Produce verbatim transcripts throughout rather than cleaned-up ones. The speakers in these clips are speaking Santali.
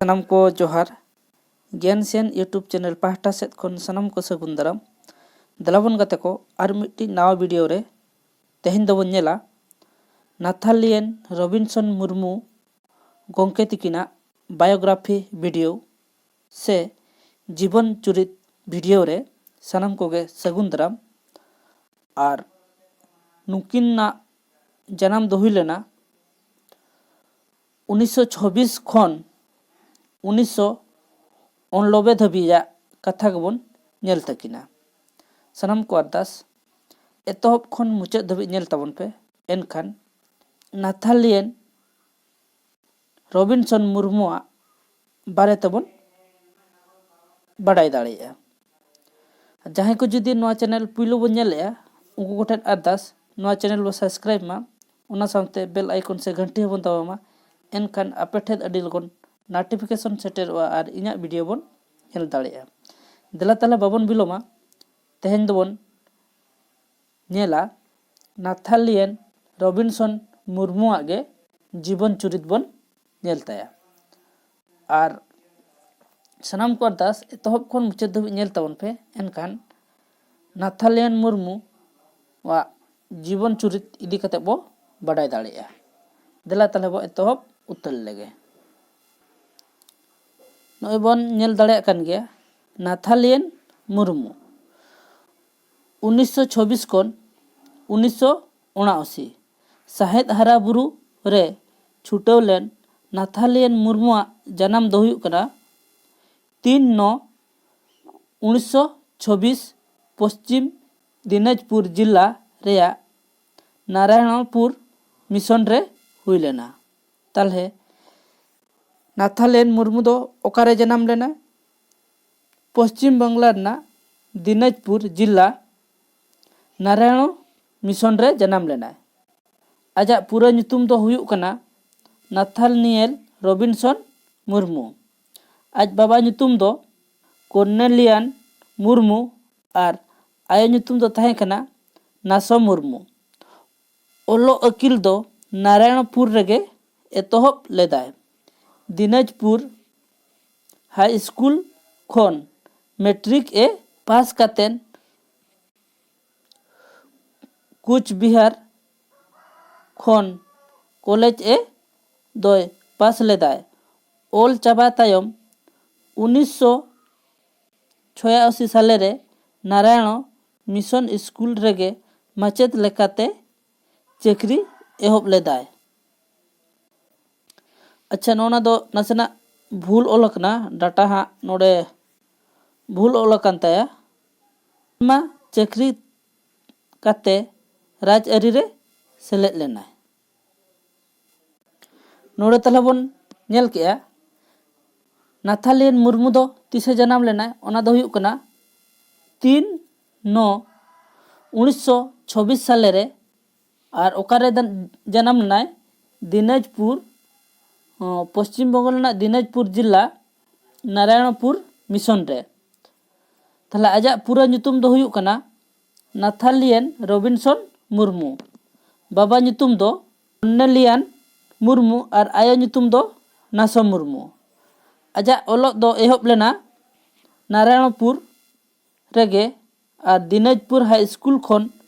ᱥᱟᱱᱟᱢ ᱠᱚ ᱡᱚᱦᱟᱨ᱾ ᱜᱮᱱ ᱥᱮᱱ YouTube ᱪᱮᱱᱮᱞ ᱯᱟᱦᱴᱟ ᱥᱮᱫ ᱠᱷᱚᱱ ᱥᱟᱱᱟᱢ ᱠᱚ ᱥᱟᱹᱜᱩᱱ ᱫᱟᱨᱟᱢ᱾ ᱫᱮᱞᱟᱵᱚᱱ ᱜᱟᱛᱮ ᱠᱚ, ᱟᱨ ᱢᱤᱫᱴᱤᱡ ᱱᱟᱣᱟ ᱵᱷᱤᱰᱤᱭᱳ ᱨᱮ ᱛᱮᱦᱮᱧ ᱫᱚᱵᱚᱱ ᱧᱮᱞᱟ ᱱᱟᱛᱷᱟᱞᱤᱭᱟᱱ ᱨᱚᱵᱤᱱᱥᱚᱱ ᱢᱩᱨᱢᱩ ᱜᱚᱢᱠᱮ ᱛᱤᱠᱤᱱᱟᱜ ᱵᱟᱭᱳᱜᱨᱟᱯᱷᱤ ᱵᱷᱤᱰᱤᱭᱳ ᱥᱮ ᱡᱤᱵᱚᱱ ᱪᱩᱨᱤᱛ ᱵᱷᱤᱰᱤᱭᱳ ᱨᱮ ᱥᱟᱱᱟᱢ ᱠᱚᱜᱮ ᱥᱟᱹᱜᱩᱱ ᱫᱟᱨᱟᱢ᱾ ᱟᱨ ᱱᱩᱠᱤᱱᱟᱜ ᱡᱟᱱᱟᱢ ᱫᱚ ᱦᱩᱭ ᱞᱮᱱᱟ ᱩᱱᱤᱥᱥᱚ ᱪᱷᱚᱵᱵᱤᱥ ᱠᱷᱚᱱ ᱩᱱᱤᱥᱥᱚ ᱩᱱᱱᱚᱵᱵᱳᱭ ᱫᱷᱟᱹᱵᱤᱡᱟᱜ ᱠᱟᱛᱷᱟ ᱜᱮᱵᱚᱱ ᱧᱮᱞ ᱛᱟᱹᱠᱤᱱᱟ᱾ ᱥᱟᱱᱟᱢ ᱠᱚ ᱟᱨᱫᱟᱥ, ᱮᱛᱚᱦᱚᱵ ᱠᱷᱚᱱ ᱢᱩᱪᱟᱹᱫ ᱫᱷᱟᱹᱵᱤᱡ ᱧᱮᱞ ᱛᱟᱵᱚᱱ ᱯᱮ᱾ ᱮᱱᱠᱷᱟᱱ ᱱᱟᱛᱷᱟᱞᱤᱭᱟᱱ ᱨᱚᱵᱤᱱᱥᱚᱱ ᱢᱩᱨᱢᱩᱣᱟᱜ ᱵᱟᱨᱮ ᱛᱮᱵᱚᱱ ᱵᱟᱰᱟᱭ ᱫᱟᱲᱮᱭᱟᱜᱼᱟ᱾ ᱡᱟᱦᱟᱸᱭ ᱠᱚ ᱡᱩᱫᱤ ᱱᱚᱣᱟ ᱪᱮᱱᱮᱞ ᱯᱩᱭᱞᱩ ᱵᱚᱱ ᱧᱮᱞᱮᱜᱼᱟ, ᱩᱱᱠᱩ ᱠᱚᱴᱷᱮᱱ ᱟᱨᱫᱟᱥ, ᱱᱚᱣᱟ ᱪᱮᱱᱮᱞ ᱵᱚᱱ ᱥᱟᱵᱥᱠᱨᱟᱭᱤᱵ ᱢᱟ, ᱚᱱᱟ ᱥᱟᱶᱛᱮ ᱵᱮᱞ ᱟᱭᱠᱚᱱ ᱥᱮ ᱜᱷᱟᱱᱴᱤ ᱦᱚᱸᱵᱚᱱ ᱫᱟᱵᱟᱣ ᱢᱟ᱾ ᱮᱱᱠᱷᱟᱱ ᱟᱯᱮ ᱴᱷᱮᱱ ᱟᱹᱰᱤ ᱞᱚᱜᱚᱱ ᱱᱳᱴᱤᱯᱷᱤᱠᱮᱥᱚᱱ ᱥᱮᱴᱮᱨᱚᱜᱼᱟ ᱟᱨ ᱤᱧᱟᱹᱜ ᱵᱷᱤᱰᱤᱭᱳ ᱵᱚᱱ ᱧᱮᱞ ᱫᱟᱲᱮᱭᱟᱜᱼᱟ᱾ ᱫᱮᱞᱟ ᱛᱟᱦᱞᱮ ᱵᱟᱵᱚᱱ ᱵᱤᱞᱚᱢᱟ, ᱛᱮᱦᱮᱧ ᱫᱚᱵᱚᱱ ᱧᱮᱞᱟ ᱱᱟᱛᱷᱟᱞᱤᱭᱟᱱ ᱨᱚᱵᱤᱱᱥᱚᱱ ᱢᱩᱨᱢᱩᱣᱟᱜ ᱜᱮ ᱡᱤᱵᱚᱱ ᱪᱩᱨᱤᱛ ᱵᱚᱱ ᱧᱮᱞ ᱛᱟᱭᱟ᱾ ᱟᱨ ᱥᱟᱱᱟᱢ ᱠᱚ ᱟᱨᱫᱟᱥ, ᱮᱛᱚᱦᱚᱵ ᱠᱷᱚᱱ ᱢᱩᱪᱟᱹᱫ ᱫᱷᱟᱹᱵᱤᱡ ᱧᱮᱞ ᱛᱟᱵᱚᱱ ᱯᱮ᱾ ᱮᱱᱠᱷᱟᱱ ᱱᱟᱛᱷᱟᱞᱤᱭᱟᱱ ᱢᱩᱨᱢᱩᱣᱟᱜ ᱡᱤᱵᱚᱱ ᱪᱩᱨᱤᱛ ᱤᱫᱤ ᱠᱟᱛᱮ ᱵᱚ ᱵᱟᱰᱟᱭ ᱫᱟᱲᱮᱭᱟᱜᱼᱟ᱾ ᱫᱮᱞᱟ ᱛᱟᱦᱞᱮ ᱵᱚ ᱮᱛᱚᱦᱚᱵ ᱩᱛᱟᱹᱨ ᱞᱮᱜᱮ᱾ ᱱᱚᱜᱼᱚᱭ ᱵᱚᱱ ᱧᱮᱞ ᱫᱟᱲᱮᱭᱟᱜ ᱠᱟᱱ ᱜᱮᱭᱟ, ᱱᱟᱛᱷᱟᱞᱤᱭᱟᱱ ᱢᱩᱨᱢᱩ ᱩᱱᱤᱥᱥᱚ ᱪᱷᱚᱵᱵᱤᱥ ᱠᱷᱚᱱ ᱩᱱᱤᱥᱥᱚ ᱩᱱᱟᱥᱤ ᱥᱟᱶᱦᱮᱫ ᱦᱟᱨᱟ ᱵᱩᱨᱩ ᱨᱮ ᱪᱷᱩᱴᱟᱹᱣ ᱞᱮᱱ ᱱᱟᱛᱷᱟᱞᱤᱭᱟᱱ ᱢᱩᱨᱢᱩᱣᱟᱜ ᱡᱟᱱᱟᱢ ᱫᱚ ᱦᱩᱭᱩᱜ ᱠᱟᱱᱟ ᱛᱤᱱ ᱱᱚ ᱩᱱᱤᱥᱥᱚ ᱪᱷᱚᱵᱵᱤᱥ ᱯᱚᱥᱪᱤᱢ ᱫᱤᱱᱟᱡᱽᱯᱩᱨ ᱡᱤᱞᱟ ᱨᱮᱭᱟᱜ ᱱᱟᱨᱟᱭᱚᱬᱯᱩᱨ ᱢᱤᱥᱚᱱ ᱨᱮ ᱦᱩᱭ ᱞᱮᱱᱟ᱾ ᱛᱟᱞᱦᱮ ᱱᱟᱛᱷᱟᱞᱤᱭᱟᱱ ᱢᱩᱨᱢᱩ ᱫᱚ ᱚᱠᱟᱨᱮ ᱡᱟᱱᱟᱢ ᱞᱮᱱᱟ? ᱯᱚᱥᱪᱤᱢ ᱵᱟᱝᱞᱟ ᱨᱮᱱᱟᱜ ᱫᱤᱱᱟᱡᱽᱯᱩᱨ ᱡᱤᱞᱟ ᱱᱟᱨᱟᱭᱚᱬ ᱢᱤᱥᱚᱱ ᱨᱮ ᱡᱟᱱᱟᱢ ᱞᱮᱱᱟᱭ᱾ ᱟᱡᱟᱜ ᱯᱩᱨᱟᱹ ᱧᱩᱛᱩᱢ ᱫᱚ ᱦᱩᱭᱩᱜ ᱠᱟᱱᱟ ᱱᱟᱛᱷᱟᱱᱤᱭᱮᱞ ᱨᱚᱵᱤᱱᱥᱚᱱ ᱢᱩᱨᱢᱩ᱾ ᱟᱡ ᱵᱟᱵᱟ ᱧᱩᱛᱩᱢ ᱫᱚ ᱠᱚᱨᱱᱮᱞᱤᱭᱟᱱ ᱢᱩᱨᱢᱩ ᱟᱨ ᱟᱭᱳ ᱧᱩᱛᱩᱢ ᱫᱚ ᱛᱟᱦᱮᱸ ᱠᱟᱱᱟ ᱱᱟᱥᱚ ᱢᱩᱨᱢᱩ᱾ ᱚᱞᱚᱜ ᱟᱹᱠᱤᱞ ᱫᱚ ᱱᱟᱨᱟᱭᱚᱬᱯᱩᱨ ᱨᱮᱜᱮ ᱮᱛᱚᱦᱚᱵ ᱞᱮᱫᱟᱭ᱾ ᱫᱤᱱᱟᱡᱽᱯᱩᱨ ᱦᱟᱭ ᱥᱠᱩᱞ ᱠᱷᱚᱱ ᱢᱮᱴᱨᱤᱠ ᱮ ᱯᱟᱥ ᱠᱟᱛᱮᱱ ᱠᱩᱪᱵᱤᱦᱟᱨ ᱠᱷᱚᱱ ᱠᱚᱞᱮᱡᱽ ᱮ ᱫᱚᱭ ᱯᱟᱥ ᱞᱮᱫᱟᱭ᱾ ᱚᱞ ᱪᱟᱵᱟ ᱛᱟᱭᱚᱢ ᱩᱱᱤᱥᱥᱚ ᱪᱷᱚᱭᱟᱥᱤ ᱥᱟᱞᱮ ᱨᱮ ᱱᱟᱨᱟᱭᱚᱬ ᱢᱤᱥᱚᱱ ᱥᱠᱩᱞ ᱨᱮᱜᱮ ᱢᱟᱪᱮᱫ ᱞᱮᱠᱟᱛᱮ ᱪᱟᱹᱠᱨᱤ ᱮᱦᱚᱵ ᱞᱮᱫᱟᱭ᱾ ᱟᱪᱪᱷᱟ, ᱱᱚᱜᱼᱚ ᱱᱟ ᱫᱚ ᱱᱟᱥᱮᱱᱟᱜ ᱵᱷᱩᱞ ᱚᱞ ᱟᱠᱟᱱᱟ, ᱰᱟᱴᱟ ᱦᱟᱸᱜ ᱱᱚᱰᱮ ᱵᱷᱩᱞ ᱚᱞ ᱟᱠᱟᱱ ᱛᱟᱭᱟ᱾ ᱢᱟ ᱪᱟᱹᱠᱨᱤ ᱠᱟᱛᱮ ᱨᱟᱡᱽᱟᱹᱨᱤ ᱨᱮ ᱥᱮᱞᱮᱫ ᱞᱮᱱᱟᱭ᱾ ᱱᱚᱰᱮ ᱛᱟᱦᱞᱮ ᱵᱚᱱ ᱧᱮᱞ ᱠᱮᱜᱼᱟ, ᱱᱟᱛᱷᱟᱞᱤᱭᱟᱱ ᱢᱩᱨᱢᱩ ᱫᱚ ᱛᱤᱥᱮ ᱡᱟᱱᱟᱢ ᱞᱮᱱᱟᱭ? ᱚᱱᱟ ᱫᱚ ᱦᱩᱭᱩᱜ ᱠᱟᱱᱟ ᱛᱤᱱ ᱱᱚ ᱩᱱᱤᱥᱥᱚ ᱪᱷᱚᱵᱵᱤᱥ ᱥᱟᱞᱮ ᱨᱮ᱾ ᱟᱨ ᱚᱠᱟᱨᱮ ᱫᱟᱱ-, ᱡᱟᱱᱟᱢ ᱞᱮᱱᱟᱭ? ᱫᱤᱱᱟᱡᱽᱯᱩᱨ, ᱚ, ᱯᱚᱥᱪᱤᱢ ᱵᱚᱝᱜᱚ ᱨᱮᱱᱟᱜ ᱫᱤᱱᱟᱡᱽᱯᱩᱨ ᱡᱮᱞᱟ, ᱱᱟᱨᱟᱭᱚᱬᱯᱩᱨ ᱢᱤᱥᱚᱱ ᱨᱮ᱾ ᱛᱟᱦᱞᱮ ᱟᱡᱟᱜ ᱯᱩᱨᱟᱹ ᱧᱩᱛᱩᱢ ᱫᱚ ᱦᱩᱭᱩᱜ ᱠᱟᱱᱟ ᱱᱟᱛᱷᱟᱞᱤᱭᱟᱱ ᱨᱚᱵᱤᱱᱥᱚᱱ ᱢᱩᱨᱢᱩ᱾ ᱵᱟᱵᱟ ᱧᱩᱛᱩᱢ ᱫᱚ ᱠᱚᱨᱱᱮᱞᱤᱭᱟᱱ ᱢᱩᱨᱢᱩ ᱟᱨ ᱟᱭᱳ ᱧᱩᱛᱩᱢ ᱫᱚ ᱱᱟᱥᱚ ᱢᱩᱨᱢᱩ᱾ ᱟᱡᱟᱜ ᱚᱞᱚᱜ ᱫᱚ ᱮᱦᱚᱵ ᱞᱮᱱᱟ ᱱᱟᱨᱟᱭᱚᱬᱯᱩᱨ ᱨᱮᱜᱮ ᱟᱨ ᱫᱤᱱᱟᱡᱽᱯᱩᱨ ᱦᱟᱭ ᱥᱠᱩᱞ ᱠᱷᱚᱱ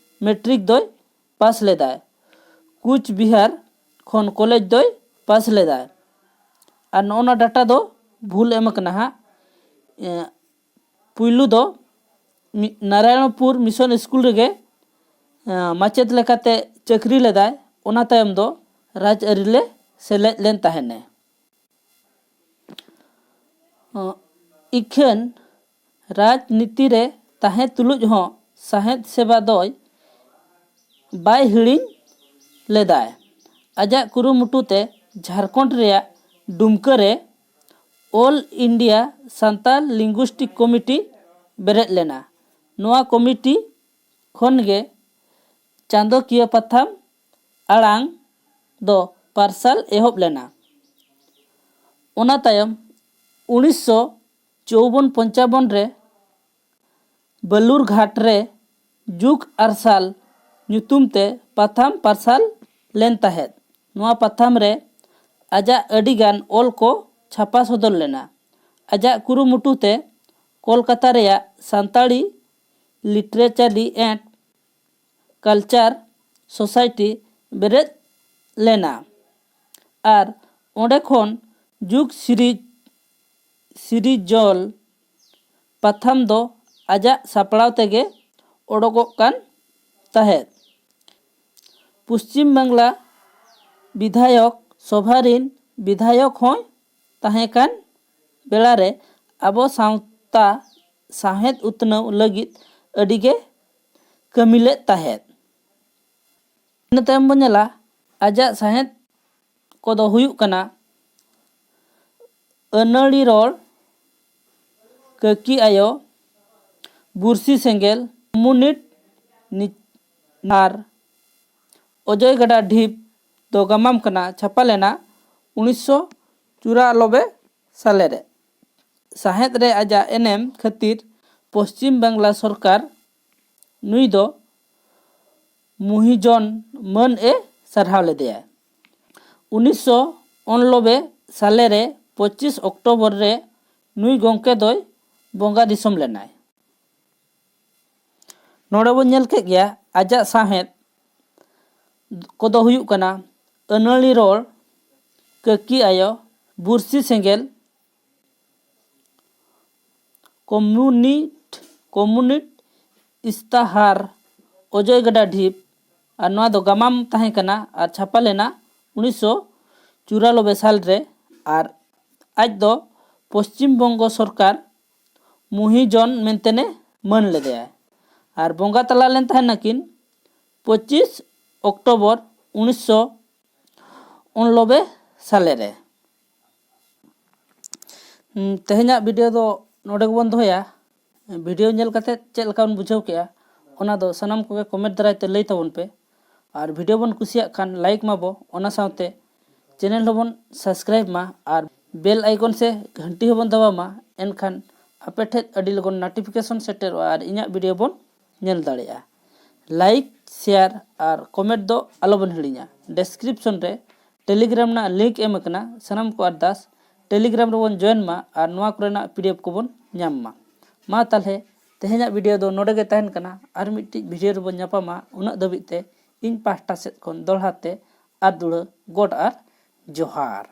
ᱢᱮᱴᱨᱤᱠ ᱫᱚᱭ ᱯᱟᱥ ᱞᱮᱫᱟᱭ᱾ ᱠᱩᱪ ᱵᱤᱦᱟᱨ ᱠᱷᱚᱱ ᱠᱚᱞᱮᱡᱽ ᱫᱚᱭ ᱯᱟᱥ ᱞᱮᱫᱟᱭ᱾ ᱟᱨ ᱱᱚᱜᱼᱚ ᱱᱟ ᱰᱟᱴᱟ ᱫᱚ ᱵᱷᱩᱞ ᱮᱢ ᱟᱠᱟᱱᱟ ᱦᱟᱸᱜ᱾ ᱮᱸ, ᱯᱩᱭᱞᱩ ᱫᱚ ᱢᱤ-, ᱱᱟᱨᱟᱭᱚᱬᱯᱩᱨ ᱢᱤᱥᱚᱱ ᱥᱠᱩᱞ ᱨᱮᱜᱮ, ᱮᱸ, ᱢᱟᱪᱮᱫ ᱞᱮᱠᱟᱛᱮ ᱪᱟᱹᱠᱨᱤ ᱞᱮᱫᱟᱭ᱾ ᱚᱱᱟ ᱛᱟᱭᱚᱢ ᱫᱚ ᱨᱟᱡᱽᱟᱹᱨᱤ ᱞᱮ ᱥᱮᱞᱮᱫ ᱞᱮᱱ ᱛᱟᱦᱮᱱᱮ᱾ ᱚ, ᱤᱠᱷᱟᱹᱱ ᱨᱟᱡᱽᱱᱤᱛᱤ ᱨᱮ ᱛᱟᱦᱮᱸ ᱛᱩᱞᱩᱡ ᱦᱚᱸ ᱥᱟᱶᱦᱮᱫ ᱥᱮᱵᱟ ᱫᱚᱭ ᱵᱟᱭ ᱦᱤᱲᱤᱧ ᱞᱮᱫᱟᱭ᱾ ᱟᱡᱟᱜ ᱠᱩᱨᱩᱢᱩᱴᱩ ᱛᱮ ᱡᱷᱟᱲᱠᱷᱚᱸᱰ ᱨᱮᱭᱟᱜ ᱰᱩᱢᱠᱟᱹ ᱨᱮ All India Santal Linguistic Committee ᱵᱮᱨᱮᱫ ᱞᱮᱱᱟ᱾ ᱱᱚᱣᱟ ᱠᱚᱢᱤᱴᱤ ᱠᱷᱚᱱ ᱜᱮ ᱪᱟᱸᱫᱚᱠᱤᱭᱟᱹ ᱯᱟᱛᱷᱟᱢ ᱟᱲᱟᱝ ᱫᱚ ᱯᱟᱨᱥᱟᱞ ᱮᱦᱚᱵ ᱞᱮᱱᱟ᱾ ᱚᱱᱟ ᱛᱟᱭᱚᱢ ᱩᱱᱤᱥᱥᱚ ᱪᱳᱣᱵᱚᱱ ᱯᱚᱧᱪᱟᱵᱚᱱ ᱨᱮ ᱵᱟᱞᱩᱨᱜᱷᱟᱴ ᱨᱮ ᱡᱩᱜᱽ ᱟᱨᱥᱟᱞ ᱧᱩᱛᱩᱢ ᱛᱮ ᱯᱟᱛᱷᱟᱢ ᱯᱟᱨᱥᱟᱞ ᱞᱮᱱ ᱛᱟᱦᱮᱸᱫ᱾ ᱱᱚᱣᱟ ᱯᱟᱛᱷᱟᱢ ᱨᱮ ᱟᱡᱟᱜ ᱟᱹᱰᱤᱜᱟᱱ ᱚᱞ ᱠᱚ ᱪᱷᱟᱯᱟ ᱥᱚᱫᱚᱨ ᱞᱮᱱᱟ᱾ ᱟᱡᱟᱜ ᱠᱩᱨᱩᱢᱩᱴᱩ ᱛᱮ ᱠᱳᱞᱠᱟᱛᱟ ᱨᱮᱭᱟᱜ Santali Literary and Culture Society ᱵᱮᱨᱮᱫ ᱞᱮᱱᱟ ᱟᱨ ᱚᱸᱰᱮ ᱠᱷᱚᱱ ᱡᱩᱜᱽ ᱥᱤᱨᱤᱡᱽ ᱥᱤᱨᱤᱡᱚᱞ ᱯᱟᱛᱷᱟᱢ ᱫᱚ ᱟᱡᱟᱜ ᱥᱟᱯᱲᱟᱣ ᱛᱮᱜᱮ ᱚᱰᱚᱠᱚᱜ ᱠᱟᱱ ᱛᱟᱦᱮᱸᱫ᱾ ᱯᱚᱥᱪᱤᱢ ᱵᱟᱝᱞᱟ ᱵᱤᱫᱷᱟᱭᱚᱠ ᱥᱚᱵᱷᱟ ᱨᱤᱱ ᱵᱤᱫᱷᱟᱭᱚᱠ ᱦᱚᱸᱭ ᱛᱟᱦᱮᱸ ᱠᱟᱱ ᱵᱮᱲᱟ ᱨᱮ ᱟᱵᱚ ᱥᱟᱶᱛᱟ ᱥᱟᱶᱦᱮᱫ ᱩᱛᱱᱟᱹᱣ ᱞᱟᱹᱜᱤᱫ ᱟᱹᱰᱤ ᱜᱮ ᱠᱟᱹᱢᱤ ᱞᱮᱫ ᱛᱟᱦᱮᱸᱫ᱾ ᱤᱱᱟᱹ ᱛᱟᱭᱚᱢ ᱵᱚᱱ ᱧᱮᱞᱟ ᱟᱡᱟᱜ ᱥᱟᱶᱦᱮᱫ ᱠᱚᱫᱚ ᱦᱩᱭᱩᱜ ᱠᱟᱱᱟ ᱟᱹᱱᱟᱹᱲᱤ ᱨᱚᱲ, ᱠᱟᱹᱠᱤ ᱟᱭᱳ, ᱵᱩᱨᱥᱤ ᱥᱮᱸᱜᱮᱞ, ᱢᱩᱱᱤᱴ ᱟᱨ ᱚᱡᱚᱭ ᱜᱟᱰᱟ ᱰᱷᱤᱯ ᱫᱚ ᱜᱟᱢᱟᱢ ᱠᱟᱱᱟ, ᱪᱷᱟᱯᱟ ᱞᱮᱱᱟ ᱩᱱᱤᱥᱥᱚ ᱪᱩᱨᱟᱱᱚᱵᱵᱳᱭ ᱥᱟᱞᱮ ᱨᱮ᱾ ᱥᱟᱶᱦᱮᱫ ᱨᱮ ᱟᱡᱟᱜ ᱮᱱᱮᱢ ᱠᱷᱟᱹᱛᱤᱨ ᱯᱚᱥᱪᱤᱢ ᱵᱟᱝᱞᱟ ᱥᱚᱨᱠᱟᱨ ᱱᱩᱭ ᱫᱚ ᱢᱩᱦᱤᱡᱚᱱ ᱢᱟᱹᱱ ᱮ ᱥᱟᱨᱦᱟᱣ ᱞᱮᱫᱮᱭᱟ᱾ ᱩᱱᱤᱥᱥᱚ ᱩᱱᱱᱚᱵᱵᱳᱭ ᱥᱟᱞᱮ ᱨᱮ ᱯᱚᱸᱪᱤᱥ ᱚᱠᱴᱳᱵᱚᱨ ᱨᱮ ᱱᱩᱭ ᱜᱚᱢᱠᱮ ᱫᱚᱭ ᱵᱚᱸᱜᱟ ᱫᱤᱥᱚᱢ ᱞᱮᱱᱟᱭ᱾ ᱱᱚᱰᱮ ᱵᱚᱱ ᱧᱮᱞ ᱠᱮᱫ ᱜᱮᱭᱟ ᱟᱡᱟᱜ ᱥᱟᱶᱦᱮᱫ ᱠᱚᱫᱚ ᱦᱩᱭᱩᱜ ᱠᱟᱱᱟ ᱟᱹᱱᱟᱹᱲᱤ ᱨᱚᱲ, ᱠᱟᱹᱠᱤ ᱟᱭᱳ, ᱵᱩᱨᱥᱤ ᱥᱮᱸᱜᱮᱞ, ᱠᱚᱢᱩᱱᱤᱴ ᱠᱚᱢᱩᱱᱤᱴ ᱤᱥᱛᱟᱦᱟᱨ, ᱚᱡᱚᱭ ᱜᱟᱰᱟ ᱰᱷᱤᱯ, ᱟᱨ ᱱᱚᱣᱟ ᱫᱚ ᱜᱟᱢᱟᱢ ᱛᱟᱦᱮᱸ ᱠᱟᱱᱟ ᱟᱨ ᱪᱷᱟᱯᱟ ᱞᱮᱱᱟ ᱩᱱᱤᱥᱥᱚ ᱪᱩᱨᱟᱱᱚᱵᱵᱳᱭ ᱥᱟᱞ ᱨᱮ᱾ ᱟᱨ ᱟᱡ ᱫᱚ ᱯᱚᱥᱪᱤᱢ ᱵᱚᱝᱜᱚ ᱥᱚᱨᱠᱟᱨ ᱢᱩᱦᱤᱡᱚᱱ ᱢᱮᱱᱛᱮᱱᱮ ᱢᱟᱹᱱ ᱞᱮᱫᱮᱭᱟ᱾ ᱟᱨ ᱵᱚᱸᱜᱟ ᱛᱟᱞᱟ ᱞᱮᱱ ᱛᱟᱦᱮᱱᱟᱠᱤᱱ ᱯᱚᱸᱪᱤᱥ ᱚᱠᱴᱳᱵᱚᱨ ᱩᱱᱤᱥᱥᱚ ᱩᱱᱱᱚᱵᱵᱳᱭ ᱥᱟᱞᱮ ᱨᱮ᱾ ᱦᱩᱸ, ᱛᱮᱦᱮᱧᱟᱜ ᱵᱷᱤᱰᱤᱭᱳ ᱫᱚ ᱱᱚᱰᱮ ᱜᱮᱵᱚᱱ ᱫᱚᱦᱚᱭᱟ᱾ ᱵᱷᱤᱰᱤᱭᱳ ᱧᱮᱞ ᱠᱟᱛᱮ ᱪᱮᱫ ᱞᱮᱠᱟ ᱵᱚᱱ ᱵᱩᱡᱷᱟᱹᱣ ᱠᱮᱜᱼᱟ, ᱚᱱᱟ ᱫᱚ ᱥᱟᱱᱟᱢ ᱠᱚᱜᱮ ᱠᱚᱢᱮᱱᱴ ᱫᱟᱨᱟᱭ ᱛᱮ ᱞᱟᱹᱭ ᱛᱟᱵᱚᱱ ᱯᱮ᱾ ᱟᱨ ᱵᱷᱤᱰᱤᱭᱳ ᱵᱚᱱ ᱠᱩᱥᱤᱭᱟᱜ ᱠᱷᱟᱱ ᱞᱟᱭᱤᱠ ᱢᱟᱵᱚ, ᱚᱱᱟ ᱥᱟᱶᱛᱮ ᱪᱮᱱᱮᱞ ᱦᱚᱸᱵᱚᱱ ᱥᱟᱵᱥᱠᱨᱟᱭᱤᱵ ᱢᱟ ᱟᱨ ᱵᱮᱞ ᱟᱭᱠᱚᱱ ᱥᱮ ᱜᱷᱟᱱᱴᱤ ᱦᱚᱸᱵᱚᱱ ᱫᱟᱵᱟᱣ ᱢᱟ᱾ ᱮᱱᱠᱷᱟᱱ ᱟᱯᱮ ᱴᱷᱮᱱ ᱟᱹᱰᱤ ᱞᱚᱜᱚᱱ ᱱᱳᱴᱤᱯᱷᱤᱠᱮᱥᱚᱱ ᱥᱮᱴᱮᱨᱚᱜᱼᱟ ᱟᱨ ᱤᱧᱟᱹᱜ ᱵᱷᱤᱰᱤᱭᱳ ᱵᱚᱱ ᱧᱮᱞ ᱫᱟᱲᱮᱭᱟᱜᱼᱟ᱾ ᱞᱟᱭᱤᱠ, ᱥᱮᱭᱟᱨ ᱟᱨ ᱠᱚᱢᱮᱱᱴ ᱫᱚ ᱟᱞᱚᱵᱚᱱ ᱦᱤᱲᱤᱧᱟ᱾ ᱰᱮᱥᱠᱨᱤᱯᱥᱚᱱ ᱨᱮ ᱴᱮᱞᱤᱜᱨᱟᱢ ᱨᱮᱱᱟᱜ ᱞᱤᱝᱠ ᱮᱢ ᱟᱠᱟᱱᱟ᱾ ᱥᱟᱱᱟᱢ ᱠᱚ ᱟᱨᱫᱟᱥ ᱴᱮᱞᱤᱜᱨᱟᱢ ᱨᱮᱵᱚᱱ ᱡᱚᱭᱮᱱ ᱢᱟ ᱟᱨ ᱱᱚᱣᱟ ᱠᱚᱨᱮᱱᱟᱜ ᱯᱤᱰᱤᱮᱯᱷ ᱠᱚᱵᱚᱱ ᱧᱟᱢ ᱢᱟ᱾ ᱢᱟ ᱛᱟᱦᱚᱞᱮ ᱛᱮᱦᱮᱧᱟᱜ ᱵᱷᱤᱰᱤᱭᱳ ᱫᱚ ᱱᱚᱰᱮ ᱜᱮ ᱛᱟᱦᱮᱱ ᱠᱟᱱᱟ᱾ ᱟᱨ ᱢᱤᱫᱴᱤᱡ ᱵᱷᱤᱰᱤᱭᱳ ᱨᱮᱵᱚᱱ ᱧᱟᱯᱟᱢᱟ᱾ ᱩᱱᱟᱹᱜ ᱫᱷᱟᱹᱵᱤᱡ ᱛᱮ ᱤᱧ ᱯᱟᱦᱴᱟ ᱥᱮᱫ ᱠᱷᱚᱱ ᱫᱚᱦᱲᱟ ᱛᱮ ᱟᱨ ᱫᱩᱲᱦᱟᱹ ᱜᱚᱰ ᱟᱨ ᱡᱚᱦᱟᱨ᱾